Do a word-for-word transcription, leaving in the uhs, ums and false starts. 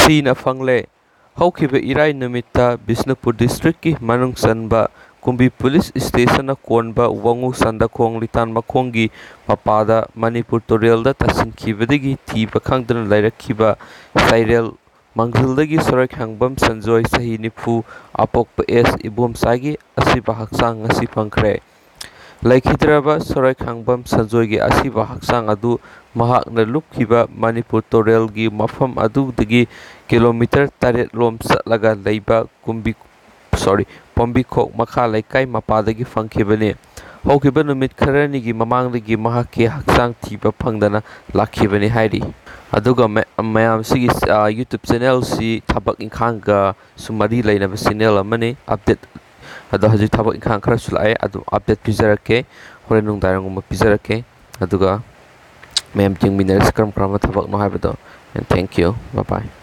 ꯊꯤꯅ ꯐꯪꯂꯦ꯫ ꯍꯧꯈꯤꯕ ꯏꯔꯥꯏ ꯅꯨꯃꯤꯠꯇ ꯕꯤꯁꯅꯨꯄꯨꯔ ꯗꯤꯁꯇ꯭ꯔꯤꯛꯀꯤ ꯃꯅꯨꯡ ꯆꯟꯕ ꯀꯨꯝꯕꯤ ꯄꯨꯂꯤꯁ ꯁ꯭ꯇꯦꯁꯟꯅ ꯀꯣꯟꯕ ꯋꯥꯉꯨ ꯁꯟꯗꯈꯣꯡ ꯂꯤꯇꯥꯟ ꯃꯈꯣꯡꯒꯤ ꯃꯄꯥꯗ ꯃꯅꯤꯄꯨꯔ ꯇꯨꯔꯦꯜꯗ ꯇꯥꯁꯤꯟꯈꯤꯕꯗꯒꯤ ꯊꯤꯕ ꯈꯪꯗꯅ ꯂꯩꯔꯛꯈꯤꯕ ꯁꯩꯔꯦꯜ ꯃꯥꯡꯖꯤꯜꯗꯒꯤ ꯁꯣꯔꯣꯏꯈꯥꯡꯕꯝ ꯁꯟꯖꯣꯏ, ꯆꯍꯤ ꯅꯤꯐꯨ, ꯑꯄꯣꯛꯄ ꯑꯦꯁ ꯏꯕꯣꯝꯆꯥꯒꯤ ꯑꯁꯤꯕ ꯍꯛꯆꯥꯡ ꯉꯁꯤ ꯐꯪꯈ꯭ꯔꯦ꯫ ꯂꯩꯈꯤꯗ꯭ꯔꯕ ꯁꯣꯔꯣꯏꯈꯥꯡꯕꯝ ꯁꯟꯖꯣꯏꯒꯤ ꯑꯁꯤꯕ ꯍꯛꯆꯥꯡ ꯑꯗꯨ ꯃꯍꯥꯛꯅ ꯂꯨꯞꯈꯤꯕ ꯃꯅꯤꯄꯨꯔ ꯇꯨꯔꯦꯜꯒꯤ ꯃꯐꯝ ꯑꯗꯨꯗꯒꯤ ꯀꯤꯂꯣꯃꯤꯇꯔ ꯇꯔꯦꯠ ꯂꯣꯝ ꯆꯠꯂꯒ ꯂꯩꯕ ꯀꯨꯝꯕꯤ, sorry, ꯄꯣꯝꯕꯤꯈꯣꯛ ꯃꯈꯥ ꯂꯩꯀꯥꯏ ꯃꯄꯥꯗꯒꯤ ꯐꯪꯈꯤꯕꯅꯤ꯫ ꯍꯧꯈꯤꯕ ꯅꯨꯃꯤꯠ ꯈꯔꯅꯤꯒꯤ ꯃꯃꯥꯡꯗꯒꯤ ꯃꯍꯥꯛꯀꯤ ꯍꯛꯆꯥꯡ ꯊꯤꯕ ꯐꯪꯗꯅ ꯂꯥꯛꯈꯤꯕꯅꯤ ꯍꯥꯏꯔꯤ꯫ ꯑꯗꯨꯒ ꯃ-, ꯃꯌꯥꯝꯁꯤꯒꯤ, ꯑ, YouTube ꯆꯦꯅꯦꯜꯁꯤ ꯊꯕꯛ ꯏꯪꯈꯥꯡꯒꯁꯨ ꯃꯔꯤ ꯂꯩꯅꯕ ꯆꯦꯅꯦꯜ ꯑꯃꯅꯤ꯫ ꯑꯞꯗꯦꯠ ꯑꯗꯣ ꯍꯧꯖꯤꯛ ꯊꯕꯛ ꯏꯪꯈꯥꯡ ꯈꯔꯁꯨ ꯂꯥꯛꯑꯦ, ꯑꯗꯨ ꯑꯞꯗꯦꯠ ꯄꯤꯖꯔꯛꯀꯦ, ꯍꯣꯔꯦꯟ ꯅꯨꯡꯗꯥꯡꯋꯥꯏꯔꯝꯒꯨꯝꯕ ꯄꯤꯖꯔꯛꯀꯦ꯫ ꯑꯗꯨꯒ ꯃꯌꯥꯝ ꯌꯦꯡꯃꯤꯟꯅꯔꯁꯤ ꯀꯔꯝ ꯀꯔꯝꯕ ꯊꯕꯛꯅꯣ ꯍꯥꯏꯕꯗꯣ꯫ And thank you, bye bye꯫